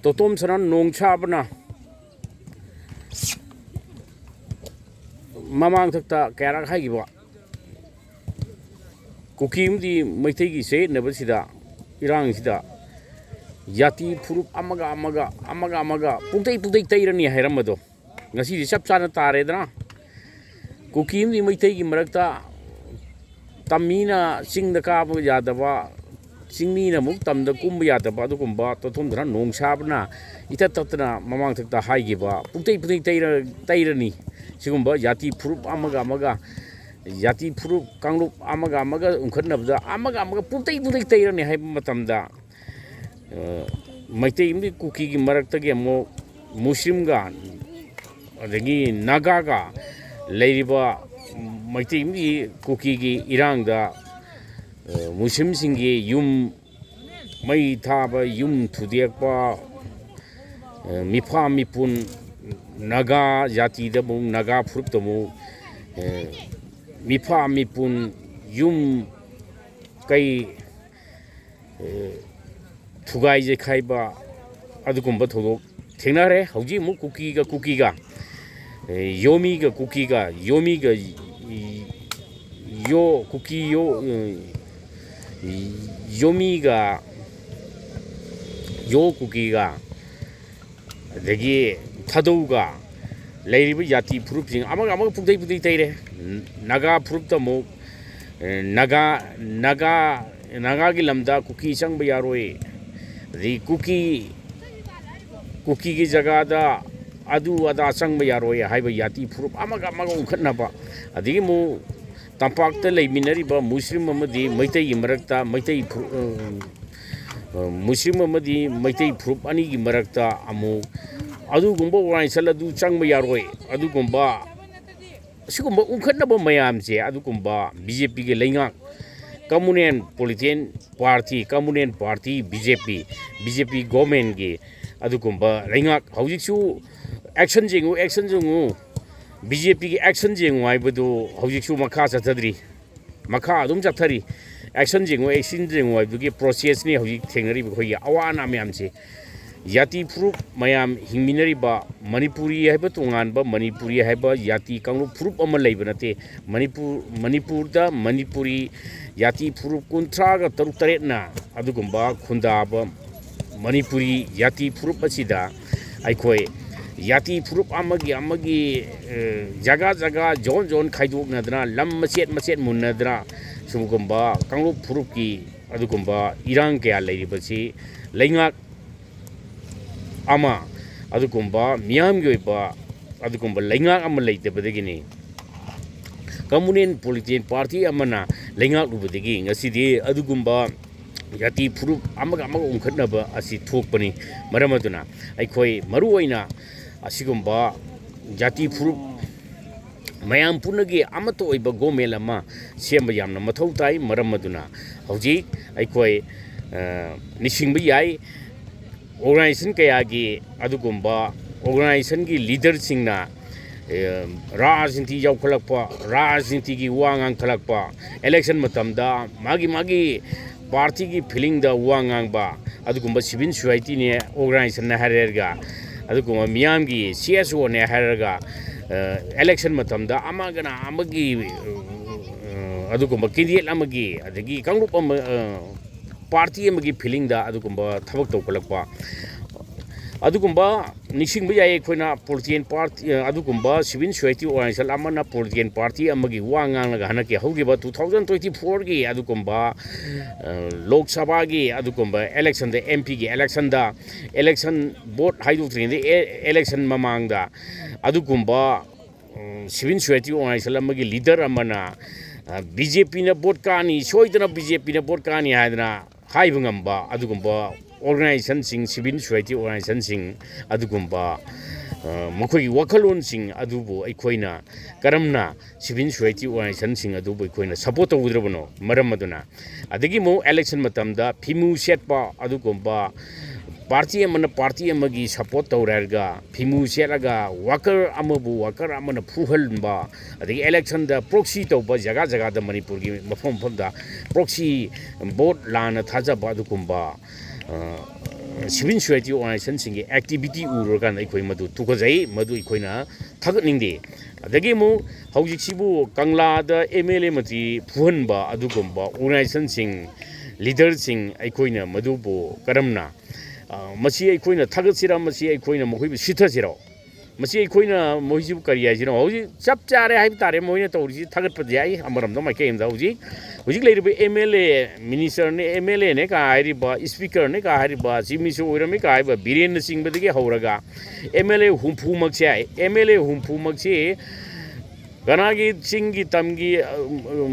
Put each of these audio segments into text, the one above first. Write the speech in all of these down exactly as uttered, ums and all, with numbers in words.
ꯇꯣꯇꯣꯝ ꯁꯅꯥ ꯅꯣꯡꯁꯥꯕꯅ ꯃꯃꯥꯡꯊꯛꯇ ꯀꯌꯥꯔꯛ ꯍꯥꯏꯈꯤꯕ, ꯀꯨꯀꯤ ꯑꯃꯗꯤ ꯃꯩꯇꯩꯒꯤ ꯆꯌꯦꯠꯅꯕꯁꯤꯗ, ꯏꯔꯥꯡꯁꯤꯗ ꯖꯥꯇꯤ ꯐꯨꯔꯨꯞ ꯑꯃꯒ ꯑꯃꯒ, ꯑꯃꯒ ꯑꯃꯒ ꯄꯨꯡꯇꯩ ꯄꯨꯡꯇꯩ ꯇꯩꯔꯅꯤ ꯍꯥꯏꯔꯝꯕꯗꯣ ꯉꯁꯤꯗꯤ ꯆꯞ ꯆꯥꯅ ꯇꯥꯔꯦꯗꯅ꯫ ꯀꯨꯀꯤ ꯑꯃꯗꯤ ꯃꯩꯇꯩꯒꯤ ꯃꯔꯛꯇ ꯇꯝꯃꯤꯅ ꯆꯤꯡꯗ ꯀꯥꯕ ꯌꯥꯗꯕ, ꯆꯤꯡꯃꯤꯅ ꯑꯃꯨꯛ ꯇꯝꯗ ꯀꯨꯝꯕ ꯌꯥꯗꯕ, ꯑꯗꯨꯒꯨꯝꯕ ꯇꯣꯊꯣꯝꯗꯅ ꯅꯣꯡ ꯁꯥꯕꯅ ꯏꯇꯠ ꯇꯠꯇꯅ ꯃꯃꯥꯡꯊꯛꯇ ꯍꯥꯏꯈꯤꯕ ꯄꯨꯡꯇꯩ ꯄꯨꯡꯇꯩ ꯇꯩꯔ-, ꯇꯩꯔꯅꯤ꯫ ꯁꯤꯒꯨꯝꯕ ꯖꯥꯇꯤ ꯐꯨꯔꯨꯞ ꯑꯃꯒ ꯑꯃꯒ, ꯖꯥꯇꯤ ꯐꯨꯔꯨꯞ ꯀꯥꯡꯂꯨꯞ ꯑꯃꯒ ꯑꯃꯒ ꯎꯪꯈꯠꯅꯕꯗ ꯑꯃꯒ ꯑꯃꯒ ꯄꯨꯡꯇꯩ ꯄꯨꯡꯇꯩ ꯇꯩꯔꯅꯤ ꯍꯥꯏꯕ ꯃꯇꯝꯗ, ꯑ, ꯃꯩꯇꯩ ꯑꯃꯗꯤ ꯀꯨꯀꯤꯒꯤ ꯃꯔꯛꯇꯒꯤ ꯑꯃꯨꯛ ꯃꯨꯁꯂꯤꯝꯒ, ꯑꯗꯒꯤ ꯅꯥꯒꯥꯒ ꯂꯩꯔꯤꯕ ꯃꯩꯇꯩ ꯑꯃꯗꯤ ꯀꯨꯀꯤꯒꯤ ꯏꯔꯥꯡꯗ, ꯑ, ꯃꯨꯁꯂꯤꯝꯁꯤꯡꯒꯤ ꯌꯨꯝ ꯃꯩ ꯊꯥꯕ, ꯌꯨꯝ ꯊꯨꯗꯦꯛꯄ, ꯑ, ꯃꯤꯐꯥ ꯃꯤꯄꯨꯟ, ꯅꯥꯒꯥ ꯖꯥꯇꯤꯗ ꯑꯃꯨꯛ, ꯅꯥꯒꯥ ꯐꯨꯔꯨꯞꯇ ꯑꯃꯨꯛ, ꯑ, ꯃꯤꯐꯥ ꯃꯤꯄꯨꯟ, ꯌꯨꯝ ꯀꯩ, ꯑ, ꯊꯨꯒꯥꯏ ꯆꯦꯈꯥꯏꯕ, ꯑꯗꯨꯒꯨꯝꯕ ꯊꯧꯗꯣꯛ ꯊꯦꯡꯅꯔꯦ꯫ ꯍꯧꯖꯤꯛ ꯑꯃꯨꯛ ꯀꯨꯀꯤꯒ ꯀꯨꯀꯤꯒ, ꯑ, ꯌꯣꯃꯤꯒ ꯀꯨꯀꯤꯒ, ꯌꯣꯃꯤꯒ ꯌꯣ, ꯀꯨꯀꯤ ꯌꯣ, ꯑ, ꯌꯣꯃꯤꯒ ꯌꯣ ꯀꯨꯀꯤꯒ, ꯑꯗꯒꯤ ꯊꯥꯗꯧꯒ ꯂꯩꯔꯤꯕ ꯖꯥꯇꯤ ꯐꯨꯔꯨꯞꯁꯤꯡ ꯑꯃꯒ ꯑꯃꯒ ꯄꯨꯡꯇꯩ ꯄꯨꯡꯇꯩ ꯇꯩꯔꯦ꯫ ꯅꯥꯒꯥ ꯐꯨꯔꯨꯞꯇ ꯑꯃꯨꯛ, ꯑ, ꯅꯥꯒꯥ, ꯅꯥꯒꯥ, ꯅꯥꯒꯥꯒꯤ ꯂꯝꯗ ꯀꯨꯀꯤ ꯆꯪꯕ ꯌꯥꯔꯣꯏ, ꯑꯗꯒꯤ ꯀꯨꯀꯤ, ꯀꯨꯀꯤꯒꯤ ꯖꯒꯥꯗ ꯑꯗꯨ ꯑꯗꯥ ꯆꯪꯕ ꯌꯥꯔꯣꯏ ꯍꯥꯏꯕ ꯖꯥꯇꯤ ꯐꯨꯔꯨꯞ ꯑꯃꯒ ꯑꯃꯒ ꯎꯪꯈꯠꯅꯕ, ꯑꯗꯒꯤ ꯑꯃꯨꯛ ꯇꯝꯄꯥꯛꯇ ꯂꯩꯃꯤꯟꯅꯔꯤꯕ ꯃꯨꯁꯂꯤꯝ ꯑꯃꯗꯤ ꯃꯩꯇꯩꯒꯤ ꯃꯔꯛꯇ, ꯃꯩꯇꯩ ꯐꯨꯔꯨꯞ, ꯑ, ꯑ, ꯃꯨꯁꯂꯤꯝ ꯑꯃꯗꯤ ꯃꯩꯇꯩ ꯐꯨꯔꯨꯞ ꯑꯅꯤꯒꯤ ꯃꯔꯛꯇ ꯑꯃꯨꯛ ꯑꯗꯨꯒꯨꯝꯕ ꯋꯥꯏꯁꯜ ꯑꯗꯨ ꯆꯪꯕ ꯌꯥꯔꯣꯏ꯫ ꯑꯗꯨꯒꯨꯝꯕ, ꯑꯁꯤꯒꯨꯝꯕ ꯎꯪꯈꯠꯅꯕ ꯃꯌꯥꯝꯁꯦ, ꯑꯗꯨꯒꯨꯝꯕ ꯕꯤ ꯖꯦ ꯄꯤꯒꯤ ꯂꯩꯉꯥꯛ, communal political party, communal party, B J P, B J P ꯒꯣꯔꯃꯦꯟꯒꯤ ꯑꯗꯨꯒꯨꯝꯕ ꯂꯩꯉꯥꯛ ꯍꯧꯖꯤꯛꯁꯨ action ꯌꯦꯡꯉꯨ, action ꯌꯦꯡꯉꯨ, ꯕꯤ ꯖꯦ ꯄꯤꯒꯤ action ꯌꯦꯡꯉꯨ ꯍꯥꯏꯕꯗꯨ ꯍꯧꯖꯤꯛꯁꯨ ꯃꯈꯥ ꯆꯠꯊꯗ꯭ꯔꯤ, ꯃꯈꯥ ꯑꯗꯨꯝ ꯆꯠꯊꯔꯤ꯫ Action ꯌꯦꯡꯉꯨ, action ꯌꯦꯡꯉꯨ ꯍꯥꯏꯕꯗꯨꯒꯤ process ꯅꯤ ꯍꯧꯖꯤꯛ ꯊꯦꯡꯅꯔꯤꯕ ꯑꯩꯈꯣꯏꯒꯤ ꯑꯋꯥ ꯑꯅꯥ ꯃꯌꯥꯝꯁꯦ꯫ ꯖꯥꯇꯤ ꯐꯨꯔꯨꯞ ꯃꯌꯥꯝ ꯍꯤꯡꯃꯤꯟꯅꯔꯤꯕ, ꯃꯅꯤꯄꯨꯔꯤ ꯍꯥꯏꯕ ꯇꯣꯉꯥꯟꯕ ꯃꯅꯤꯄꯨꯔꯤ ꯍꯥꯏꯕ ꯖꯥꯇꯤ ꯀꯥꯡꯂꯨꯞ ꯐꯨꯔꯨꯞ ꯑꯃ ꯂꯩꯕ ꯅꯠꯇꯦ꯫ ꯃꯅꯤꯄꯨꯔ, ꯃꯅꯤꯄꯨꯔꯗ ꯃꯅꯤꯄꯨꯔꯤ ꯖꯥꯇꯤ ꯐꯨꯔꯨꯞ ꯀꯨꯟꯊ꯭ꯔꯥꯒ ꯇꯔꯨꯛ ꯇꯔꯦꯠꯅ ꯑꯗꯨꯒꯨꯝꯕ ꯈꯨꯟꯗꯥꯕ ꯃꯅꯤꯄꯨꯔꯤ ꯖꯥꯇꯤ ꯐꯨꯔꯨꯞ ꯑꯁꯤꯗ ꯑꯩꯈꯣꯏ ꯖꯥꯇꯤ ꯐꯨꯔꯨꯞ ꯑꯃꯒꯤ ꯑꯃꯒꯤ, ꯑ, ꯖꯒꯥ ꯖꯒꯥ, ꯖꯣꯟ ꯖꯣꯟ ꯈꯥꯏꯗꯣꯛꯅꯗꯅ, ꯂꯝ ꯃꯆꯦꯠ ꯃꯆꯦꯠ ꯃꯨꯟꯅꯗꯅ, ꯁꯤꯒꯨꯝꯕ ꯀꯥꯡꯂꯨꯞ ꯐꯨꯔꯨꯞꯀꯤ ꯑꯗꯨꯒꯨꯝꯕ ꯏꯔꯥꯡ ꯀꯌꯥ ꯂꯩꯔꯤꯕꯁꯤ ꯂꯩꯉꯥꯛ ꯑꯃ, ꯑꯗꯨꯒꯨꯝꯕ ꯃꯤꯌꯥꯝꯒꯤ ꯑꯣꯏꯕ ꯑꯗꯨꯒꯨꯝꯕ ꯂꯩꯉꯥꯛ ꯑꯃ ꯂꯩꯇꯕꯗꯒꯤꯅꯤ꯫ ꯀꯝꯃꯨꯅꯦꯜ ꯄꯣꯂꯤꯇꯤꯀꯦꯜ ꯄꯥꯔꯇꯤ ꯑꯃꯅ ꯂꯩꯉꯥꯛꯂꯨꯕꯗꯒꯤ ꯉꯁꯤꯗꯤ ꯑꯗꯨꯒꯨꯝꯕ ꯖꯥꯇꯤ ꯐꯨꯔꯨꯞ ꯑꯃꯒ ꯑꯃꯒ ꯎꯪꯈꯠꯅꯕ ꯑꯁꯤ ꯊꯣꯛꯄꯅꯤ꯫ ꯃꯔꯝ ꯑꯗꯨꯅ ꯑꯩꯈꯣꯏ ꯃꯔꯨꯑꯣꯏꯅ ꯑꯁꯤꯒꯨꯝꯕ ꯖꯥꯇꯤ ꯐꯨꯔꯨꯞ ꯃꯌꯥꯝ ꯄꯨꯟꯅꯒꯤ ꯑꯃꯠꯇ ꯑꯣꯏꯕ ꯒꯣꯃꯦꯟ ꯑꯃ ꯁꯦꯝꯕ ꯌꯥꯝꯅ ꯃꯊꯧ ꯇꯥꯏ꯫ ꯃꯔꯝ ꯑꯗꯨꯅ ꯍꯧꯖꯤꯛ ꯑꯩꯈꯣꯏ, ꯑ, ꯅꯤꯡꯁꯤꯡꯕ ꯌꯥꯏ, ꯑꯣꯔꯒꯅꯥꯏꯖꯦꯁꯟ ꯀꯌꯥꯒꯤ ꯑꯗꯨꯒꯨꯝꯕ ꯑꯣꯔꯒꯅꯥꯏꯖꯦꯁꯟꯒꯤ ꯂꯤꯗꯔꯁꯤꯡꯅ, ꯑ, ꯔꯥꯖꯅꯤꯇꯤ ꯌꯥꯎꯈꯠꯂꯛꯄ, ꯔꯥꯖꯅꯤꯇꯤꯒꯤ ꯋꯥ ꯉꯥꯡꯈꯠꯂꯛꯄ, ꯏꯂꯦꯛꯁꯟ ꯃꯇꯝꯗ ꯃꯥꯒꯤ ꯃꯥꯒꯤ ꯄꯥꯔꯇꯤꯒꯤ ꯐꯤꯂꯤꯡꯗ ꯋꯥ ꯉꯥꯡꯕ, ꯑꯗꯨꯒꯨꯝꯕ ꯁꯤꯚꯤꯜ ꯁꯣꯁꯥꯏꯇꯤꯅꯦ, ꯑꯣꯔꯒꯅꯥꯏꯖꯦꯁꯟꯅꯦ ꯍꯥꯏꯔꯒ, ꯑꯗꯨꯒꯨꯝꯕ ꯃꯤꯌꯥꯝꯒꯤ ꯁꯤ ꯑꯦꯁ ꯑꯣꯅꯦ ꯍꯥꯏꯔꯒ, ꯑ, ꯏꯂꯦꯛꯁꯟ ꯃꯇꯝꯗ ꯑꯃꯒꯅ ꯑꯃꯒꯤ, ꯑ, ꯑꯗꯨꯒꯨꯝꯕ ꯀꯦꯟꯗꯤꯗꯦꯠ ꯑꯃꯒꯤ, ꯑꯗꯒꯤ ꯀꯥꯡꯂꯨꯞ ꯑꯃ, ꯑ, ꯄꯥꯔꯇꯤ ꯑꯃꯒꯤ ꯐꯤꯂꯤꯡꯗ ꯑꯗꯨꯒꯨꯝꯕ ꯊꯕꯛ ꯇꯧꯈꯠꯂꯛꯄ꯫ ꯑꯗꯨꯒꯨꯝꯕ ꯅꯤꯡꯁꯤꯡꯕ ꯌꯥꯏ꯫ ꯑꯩꯈꯣꯏꯅ ꯄꯣꯂꯤꯇꯤꯀꯦꯜ ꯄꯥꯔꯇꯤ, ꯑ, ꯑꯗꯨꯒꯨꯝꯕ ꯁꯤꯚꯤꯜ ꯁꯣꯁꯥꯏꯇꯤ ꯑꯣꯔꯒꯅꯥꯏꯖꯦꯁꯟ ꯑꯃꯅ ꯄꯣꯂꯤꯇꯤꯀꯦꯜ ꯄꯥꯔꯇꯤ ꯑꯃꯒꯤ ꯋꯥ ꯉꯥꯡꯂꯒ ꯍꯟꯗꯛꯀꯤ ꯍꯧꯈꯤꯕ ꯇꯨ ꯊꯥꯎꯖꯟ ꯇ꯭ꯋꯦꯟꯇꯤ ꯐꯣꯔꯒꯤ ꯑꯗꯨꯒꯨꯝꯕ, ꯑ, ꯂꯣꯛ ꯁꯚꯥꯒꯤ ꯑꯗꯨꯒꯨꯝꯕ ꯏꯂꯦꯛꯁꯟꯗ, ꯑꯦꯝ ꯄꯤꯒꯤ ꯏꯂꯦꯛꯁꯟꯗ, ꯏꯂꯦꯛꯁꯟ ꯚꯣꯠ ꯍꯥꯏꯗꯣꯛꯇ꯭ꯔꯤꯉꯩꯗ ꯑꯦ-, ꯏꯂꯦꯛꯁꯟ ꯃꯃꯥꯡꯗ ꯑꯗꯨꯒꯨꯝꯕ, ꯎꯝ, ꯁꯤꯚꯤꯜ ꯁꯣꯁꯥꯏꯇꯤ ꯑꯣꯔꯒꯅꯥꯏꯖꯦꯁꯟ ꯑꯃꯒꯤ ꯂꯤꯗꯔ ꯑꯃꯅ, ꯑ, ꯕꯤ ꯖꯦ ꯄꯤꯅ ꯚꯣꯠ ꯀꯥꯅꯤ, ꯁꯣꯏꯗꯅ ꯕꯤ ꯖꯦ ꯄꯤꯅ ꯚꯣꯠ ꯀꯥꯅꯤ ꯍꯥꯏꯗꯅ ꯍꯥꯏꯕ ꯉꯝꯕ ꯑꯗꯨꯒꯨꯝꯕ ꯑꯣꯔꯒꯅꯥꯏꯖꯦꯁꯟꯁꯤꯡ, ꯁꯤꯚꯤꯜ ꯁꯣꯁꯥꯏꯇꯤ ꯑꯣꯔꯒꯅꯥꯏꯖꯦꯁꯟꯁꯤꯡ ꯑꯗꯨꯒꯨꯝꯕ, ꯑ, ꯃꯈꯣꯏꯒꯤ ꯋꯥꯈꯜꯂꯣꯟꯁꯤꯡ ꯑꯗꯨꯕꯨ ꯑꯩꯈꯣꯏꯅ ꯀꯔꯝꯅ ꯁꯤꯚꯤꯜ ꯁꯣꯁꯥꯏꯇꯤ ꯑꯣꯔꯒꯅꯥꯏꯖꯦꯁꯟꯁꯤꯡ ꯑꯗꯨꯕꯨ ꯑꯩꯈꯣꯏꯅ ꯁꯄꯣꯔꯠ ꯇꯧꯒꯗꯕꯅꯣ? ꯃꯔꯝ ꯑꯗꯨꯅ, ꯑꯗꯒꯤ ꯑꯃꯨꯛ ꯏꯂꯦꯛꯁꯟ ꯃꯇꯝꯗ ꯐꯤꯃꯨ ꯁꯦꯠꯄ ꯑꯗꯨꯒꯨꯝꯕ, ꯄꯥꯔꯇꯤ ꯑꯃꯅ ꯄꯥꯔꯇꯤ ꯑꯃꯒꯤ ꯁꯄꯣꯔꯠ ꯇꯧꯔꯦ ꯍꯥꯏꯔꯒ ꯐꯤꯃꯨ ꯁꯦꯠꯂꯒ ꯋꯥꯀꯔ ꯑꯃꯕꯨ ꯋꯥꯀꯔ ꯑꯃꯅ ꯐꯨꯍꯟꯕ, ꯑꯗꯒꯤ ꯏꯂꯦꯛꯁꯟꯗ ꯄ꯭ꯔꯣꯛꯁꯤ ꯇꯧꯕ, ꯖꯒꯥ ꯖꯒꯥꯗ ꯃꯅꯤꯄꯨꯔꯒꯤ ꯃꯐꯝ ꯃꯐꯝꯗ ꯄ꯭ꯔꯣꯛꯁꯤ ꯚꯣꯠ ꯂꯥꯟꯅ ꯊꯥꯖꯕ ꯑꯗꯨꯒꯨꯝꯕ, ꯑ, civil society organizationꯁꯤꯡꯒꯤ activity ꯎꯔꯨꯔꯀꯥꯟꯗ ꯑꯩꯈꯣꯏ ꯃꯗꯨ ꯇꯨꯀꯠꯆꯩ, ꯃꯗꯨ ꯑꯩꯈꯣꯏꯅ ꯊꯥꯒꯠꯅꯤꯡꯗꯦ꯫ ꯑꯗꯒꯤ ꯑꯃꯨꯛ ꯍꯧꯖꯤꯛꯁꯤꯕꯨ ꯀꯪꯂꯥꯗ M L A ꯃꯟꯇ꯭ꯔꯤ ꯐꯨꯍꯟꯕ ꯑꯗꯨꯒꯨꯝꯕ organizationꯁꯤꯡ, leaderꯁꯤꯡ ꯑꯩꯈꯣꯏꯅ ꯃꯗꯨꯕꯨ ꯀꯔꯝꯅ, ꯑ, ꯃꯁꯤ ꯑꯩꯈꯣꯏꯅ ꯊꯥꯒꯠꯁꯤꯔ, ꯃꯁꯤ ꯑꯩꯈꯣꯏꯅ ꯃꯈꯣꯏꯕꯨ ꯁꯤꯊꯁꯤꯔꯣ? ꯃꯁꯤ ꯑꯩꯈꯣꯏꯅ ꯃꯣꯏꯁꯤꯕꯨ ꯀꯔꯤ ꯍꯥꯏꯁꯤꯅꯣ? ꯍꯧꯖꯤꯛ ꯆꯞ ꯆꯥꯔꯦ ꯍꯥꯏꯕ ꯇꯥꯔꯦ, ꯃꯣꯏꯅ ꯇꯧꯔꯤꯁꯤ ꯊꯥꯒꯠꯄꯗꯤ ꯌꯥꯏ꯫ ꯑꯃꯔꯣꯝꯗ ꯃꯥꯏꯀꯩ ꯑꯃꯗ ꯍꯧꯖꯤꯛ, ꯍꯧꯖꯤꯛ ꯂꯩꯔꯤꯕ M L A, ministerꯅꯦ, M L Aꯅꯦ ꯀꯥ ꯍꯥꯏꯔꯤꯕ, speakerꯅꯦ ꯀꯥ ꯍꯥꯏꯔꯤꯕ, chief minister ꯑꯣꯏꯔꯝꯃꯤ ꯀꯥ ꯍꯥꯏꯔꯤꯕ ꯕꯤꯔꯦꯟꯅꯆꯤꯡꯕꯗꯒꯤ ꯍꯧꯔꯒ M L A ꯍꯨꯝꯐꯨꯃꯛꯁꯦ, M L A ꯍꯨꯝꯐꯨꯃꯛꯁꯤ ꯀꯅꯥꯒꯤ, ꯆꯤꯡꯒꯤ, ꯇꯝꯒꯤ, ꯑ,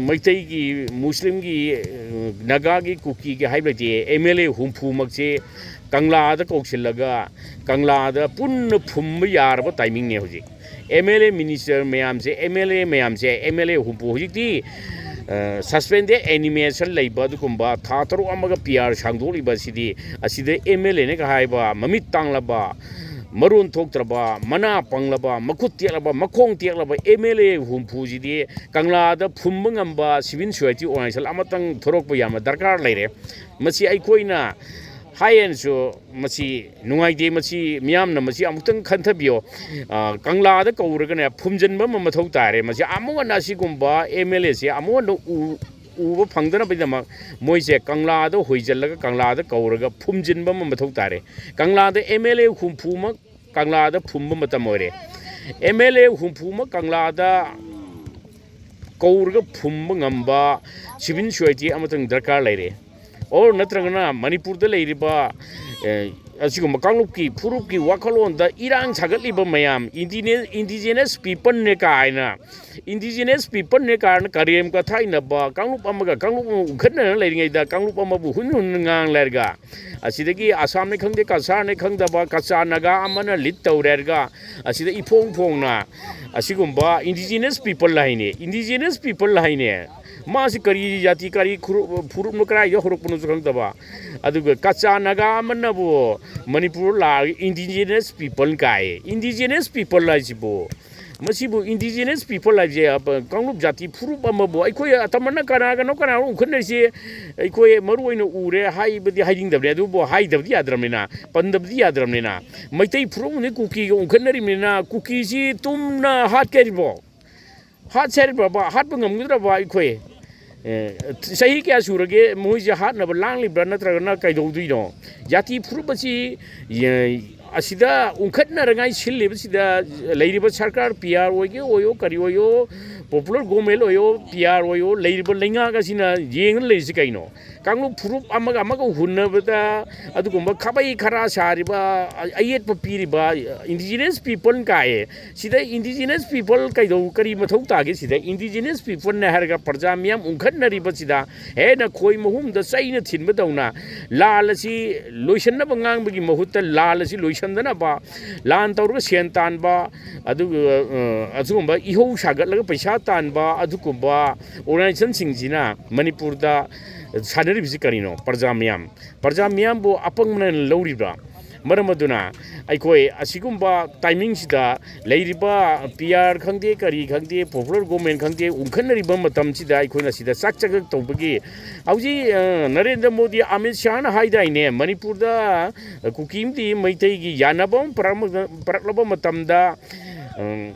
ꯃꯩꯇꯩꯒꯤ, ꯃꯨꯁꯂꯤꯝꯒꯤ, ꯑ, ꯅꯥꯒꯥꯒꯤ, ꯀꯨꯀꯤꯒꯤ ꯍꯥꯏꯕ ꯂꯩꯇꯦ꯫ M L A ꯍꯨꯝꯐꯨꯃꯛꯁꯦ ꯀꯪꯂꯥꯗ ꯀꯧꯁꯤꯜꯂꯒ ꯀꯪꯂꯥꯗ ꯄꯨꯟꯅ ꯐꯨꯝꯕ ꯌꯥꯔꯕ timingꯅꯦ ꯍꯧꯖꯤꯛ꯫ M L A minister ꯃꯌꯥꯝꯁꯦ, M L A ꯃꯌꯥꯝꯁꯦ, M L A ꯍꯨꯝꯐꯨ ꯍꯧꯖꯤꯛꯇꯤ, ꯑ, suspended animation ꯂꯩꯕ ꯑꯗꯨꯒꯨꯝꯕ ꯊꯥ ꯇꯔꯨꯛ ꯑꯃꯒ P R ꯁꯥꯡꯗꯣꯛꯂꯤꯕ ꯑꯁꯤꯗꯤ, ꯑꯁꯤꯗ M L Aꯅꯒ ꯍꯥꯏꯕ ꯃꯃꯤꯠ ꯇꯥꯡꯂꯕ, ꯃꯔꯣꯟ ꯊꯣꯛꯇ꯭ꯔꯕ, ꯃꯅꯥ ꯄꯪꯂꯕ, ꯃꯈꯨꯠ ꯇꯦꯛꯂꯕ, ꯃꯈꯣꯡ ꯇꯦꯛꯂꯕ M L A ꯍꯨꯝꯐꯨꯁꯤꯗꯤ ꯀꯪꯂꯥꯗ ꯐꯨꯝꯕ ꯉꯝꯕ civil society organization ꯑꯃꯇꯪ ꯊꯣꯔꯛꯄ ꯌꯥꯝꯅ ꯗꯔꯀꯥꯔ ꯂꯩꯔꯦ꯫ ꯃꯁꯤ ꯑꯩꯈꯣꯏꯅ ꯍꯥꯏ ꯑꯦꯟꯁꯨ ꯃꯁꯤ ꯅꯨꯡꯉꯥꯏꯇꯦ꯫ ꯃꯁꯤ ꯃꯤꯌꯥꯝꯅ ꯃꯁꯤ ꯑꯃꯨꯛꯇꯪ ꯈꯟꯊꯕꯤꯌꯣ꯫ ꯑ, ꯀꯪꯂꯥꯗ ꯀꯧꯔꯒꯅꯦ ꯐꯨꯝꯖꯤꯟꯕ ꯑꯃ ꯃꯊꯧ ꯇꯥꯔꯦ꯫ ꯃꯁꯤ ꯑꯃꯨꯛ ꯍꯟꯅ ꯑꯁꯤꯒꯨꯝꯕ M L Aꯁꯦ ꯑꯃꯨꯛ ꯍꯟꯅ ꯎ-, ꯎꯕ ꯐꯪꯗꯅꯕꯒꯤꯗꯃꯛ ꯃꯣꯏꯁꯦ ꯀꯪꯂꯥꯗ ꯍꯣꯏꯖꯤꯜꯂꯒ ꯀꯪꯂꯥꯗ ꯀꯧꯔꯒ ꯐꯨꯝꯖꯤꯟꯕ ꯑꯃ ꯃꯊꯧ ꯇꯥꯔꯦ꯫ ꯀꯪꯂꯥꯗ M L A ꯍꯨꯝꯐꯨꯃꯛ ꯀꯪꯂꯥꯗ ꯐꯨꯝꯕ ꯃꯇꯝ ꯑꯣꯏꯔꯦ꯫ M L A ꯍꯨꯝꯐꯨꯃꯛ ꯀꯪꯂꯥꯗ ꯀꯧꯔꯒ ꯐꯨꯝꯕ ꯉꯝꯕ civil society ꯑꯃꯇꯪ ꯗꯔꯀꯥꯔ ꯂꯩꯔꯦ꯫ Or ꯅꯠꯇ꯭ꯔꯒꯅ ꯃꯅꯤꯄꯨꯔꯗ ꯂꯩꯔꯤꯕ, ꯑꯦ, ꯑꯁꯤꯒꯨꯝꯕ ꯀꯥꯡꯂꯨꯞꯀꯤ ꯐꯨꯔꯨꯞꯀꯤ ꯋꯥꯈꯜꯂꯣꯟꯗ ꯏꯔꯥꯡ ꯁꯥꯒꯠꯂꯤꯕ ꯃꯌꯥꯝ, ꯏꯟꯗꯤꯅꯦ-, indigenous peopleꯅꯦ ꯀꯥꯏꯅ, indigenous peopleꯅꯦ ꯀꯥꯏꯅ ꯀꯔꯦꯝ ꯀꯊꯥꯏꯅꯕ, ꯀꯥꯡꯂꯨꯞ ꯑꯃꯒ ꯀꯥꯡꯂꯨꯞ ꯑꯃ ꯎꯈꯠꯅꯅ ꯂꯩꯔꯤꯉꯩꯗ ꯀꯥꯡꯂꯨꯞ ꯑꯃꯕꯨ ꯍꯨꯟ ꯍꯨꯟ ꯉꯥꯡ ꯂꯩꯔꯒ, ꯑꯁꯤꯗꯒꯤ ꯑꯁꯥꯝꯅꯦ ꯈꯪꯗꯦ, ꯀꯁꯥꯔꯅꯦ ꯈꯪꯗꯕ, ꯀꯆꯥ ꯅꯥꯒꯥ ꯑꯃꯅ lead ꯇꯧꯔꯦ ꯍꯥꯏꯔꯒ, ꯑꯁꯤꯗ ꯏꯐꯣꯡ ꯐꯣꯡꯅ ꯑꯁꯤꯒꯨꯝꯕ indigenous people ꯍꯥꯏꯅꯦ, indigenous people ꯍꯥꯏꯅꯦ꯫ ꯃꯥꯁꯤ ꯀꯔꯤ ꯖꯥꯇꯤ, ꯀꯔꯤ ꯈꯨꯔꯨ-, ꯐꯨꯔꯨꯞꯅꯣ, ꯀꯗꯥꯏꯗ ꯍꯧꯔꯛꯄꯅꯣꯁꯨ ꯈꯪꯗꯕ꯫ ꯑꯗꯨꯒ ꯀꯆꯥ ꯅꯥꯒꯥ ꯑꯃꯅꯕꯨ ꯃꯅꯤꯄꯨꯔ ꯂꯥꯛꯑꯒ indigenous people ꯀꯥꯏ꯫ Indigenous people ꯍꯥꯏꯁꯤꯕꯨ ꯃꯁꯤꯕꯨ indigenous people ꯍꯥꯏꯕꯁꯦ, ꯑ, ꯀꯥꯡꯂꯨꯞ ꯖꯥꯇꯤ ꯐꯨꯔꯨꯞ ꯑꯃꯕꯨ ꯑꯩꯈꯣꯏ ꯑꯇꯝꯕꯅ ꯀꯅꯥꯒꯅꯣ ꯀꯅꯥꯅꯣ ꯎꯈꯠꯅꯔꯤꯁꯦ ꯑꯩꯈꯣꯏ ꯃꯔꯨ ꯑꯣꯏꯅ ꯎꯔꯦ ꯍꯥꯏꯕꯗꯤ ꯍꯥꯏꯅꯤꯡꯗꯕꯅꯦ, ꯑꯗꯨꯕꯨ ꯍꯥꯏꯗꯕꯗꯤ ꯌꯥꯗ꯭ꯔꯕꯅꯤꯅ, ꯄꯟꯗꯕꯗꯤ ꯌꯥꯗ꯭ꯔꯕꯅꯤꯅ, ꯃꯩꯇꯩ ꯐꯨꯔꯨꯞ ꯑꯃꯗꯤ ꯀꯨꯀꯤꯒ ꯎꯈꯠꯅꯔꯤꯕꯅꯤꯅ, ꯀꯨꯀꯤꯁꯤ ꯇꯨꯝꯅ ꯍꯥꯠꯀꯦ ꯍꯥꯏꯔꯤꯕꯣ? ꯍꯥꯠꯁꯦ ꯍꯥꯏꯔꯤꯕ꯭ꯔꯕ? ꯍꯥꯠꯄ ꯉꯝꯒꯗ꯭ꯔꯕ ꯑꯩꯈꯣꯏ? ꯑꯦ, ꯆꯍꯤ ꯀꯌꯥ ꯁꯨꯔꯒꯦ ꯃꯣꯏꯁꯦ ꯍꯥꯠꯅꯕ ꯂꯥꯡꯂꯤꯕ꯭ꯔꯥ, ꯅꯠꯇ꯭ꯔꯒꯅ ꯀꯩꯗꯧꯗꯣꯏꯅꯣ? ꯖꯥꯇꯤ ꯐꯨꯔꯨꯞ ꯑꯁꯤ, ꯑꯦ, ꯑꯁꯤꯗ ꯎꯪꯈꯠꯅꯔꯉꯥꯏ ꯁꯤꯜꯂꯤꯕꯁꯤꯗ ꯂꯩꯔꯤꯕ ꯁꯔꯀꯥꯔ, ꯄꯤ ꯑꯥꯔ ꯑꯣꯏꯒꯦ ꯑꯣꯏꯌꯣ, ꯀꯔꯤ ꯑꯣꯏꯌꯣ, ꯄꯣꯄꯨꯂꯔ ꯒꯣꯔꯃꯦꯟ ꯑꯣꯏꯌꯣ, ꯄꯤ ꯑꯥꯔ ꯑꯣꯏꯌꯣ, ꯂꯩꯔꯤꯕ ꯂꯩꯉꯥꯛ ꯑꯁꯤꯅ ꯌꯦꯡꯉ ꯂꯩꯔꯤꯁꯤ ꯀꯩꯅꯣ? ꯀꯥꯡꯂꯨꯞ ꯐꯨꯔꯨꯞ ꯑꯃꯒ ꯑꯃꯒ ꯍꯨꯟꯅꯕꯗ ꯑꯗꯨꯒꯨꯝꯕ ꯈꯥꯕꯩ ꯈꯔꯥ ꯁꯥꯔꯤꯕ, ꯑꯌꯦꯠꯄ ꯄꯤꯔꯤꯕ indigenous people ꯀꯥꯏꯌꯦ꯫ ꯁꯤꯗ indigenous people ꯀꯩꯗꯧ-, ꯀꯔꯤ ꯃꯊꯧ ꯇꯥꯒꯦ? ꯁꯤꯗ indigenous people ꯅꯦ ꯍꯥꯏꯔꯒ ꯄ꯭ꯔꯖꯥ ꯃꯤꯌꯥꯝ ꯎꯪꯈꯠꯅꯔꯤꯕꯁꯤꯗ, ꯍꯦ, ꯅꯈꯣꯏ ꯃꯍꯨꯝꯗ ꯆꯩꯅ ꯊꯤꯟꯕꯗꯧꯅ ꯂꯥꯟ ꯑꯁꯤ ꯂꯣꯏꯁꯤꯟꯅꯕ ꯉꯥꯡꯕꯒꯤ ꯃꯍꯨꯠꯇ ꯂꯥꯟ ꯑꯁꯤ ꯂꯣꯏꯁꯤꯟꯗꯅꯕ, ꯂꯥꯟ ꯇꯧꯔꯒ ꯁꯦꯟ ꯇꯥꯟꯕ, ꯑꯗꯨꯒ, ꯑ, ꯑꯁꯤꯒꯨꯝꯕ ꯏꯍꯧ ꯁꯥꯒꯠꯂꯒ ꯄꯩꯁꯥ ꯇꯥꯟꯕ ꯑꯗꯨꯒꯨꯝꯕ organization ꯁꯤꯡꯁꯤꯅ ꯃꯅꯤꯄꯨꯔꯗ ꯁꯥꯟꯅꯔꯤꯕꯁꯤ ꯀꯔꯤꯅꯣ? ꯄ꯭ꯔꯖꯥ ꯃꯤꯌꯥꯝ, ꯄ꯭ꯔꯖꯥ ꯃꯤꯌꯥꯝꯕꯨ ꯑꯄꯪꯕꯅ ꯂꯧꯔꯤꯕ꯭ꯔꯥ? ꯃꯔꯝ ꯑꯗꯨꯅ ꯑꯩꯈꯣꯏ ꯑꯁꯤꯒꯨꯝꯕ timing ꯁꯤꯗ ꯂꯩꯔꯤꯕ ꯄꯤ ꯑꯥꯔ ꯈꯪꯗꯦ, ꯀꯔꯤ ꯈꯪꯗꯦ, ꯄꯣꯄꯨꯂꯔ ꯒꯣꯔꯃꯦꯟ ꯈꯪꯗꯦ, ꯎꯪꯈꯠꯅꯔꯤꯕ ꯃꯇꯝꯁꯤꯗ ꯑꯩꯈꯣꯏꯅ ꯁꯤꯗ ꯆꯥꯛ ꯆꯥꯛ ꯇꯧꯕꯒꯤ ꯍꯧꯖꯤꯛ, ꯑ, ꯅꯔꯦꯟꯗ꯭ꯔ ꯃꯣꯗꯤ, ꯑꯃꯤꯠ ꯁꯥꯍꯅ ꯍꯥꯏꯗꯥꯏꯅꯦ, ꯃꯅꯤꯄꯨꯔꯗ ꯀꯨꯀꯤ ꯑꯃꯗꯤ ꯃꯩꯇꯩꯒꯤ ꯌꯥꯅꯕ ꯑꯃ ꯄꯨꯔꯛ-, ꯄꯨꯔꯛꯂꯕ ꯃꯇꯝꯗ, ꯎꯝ,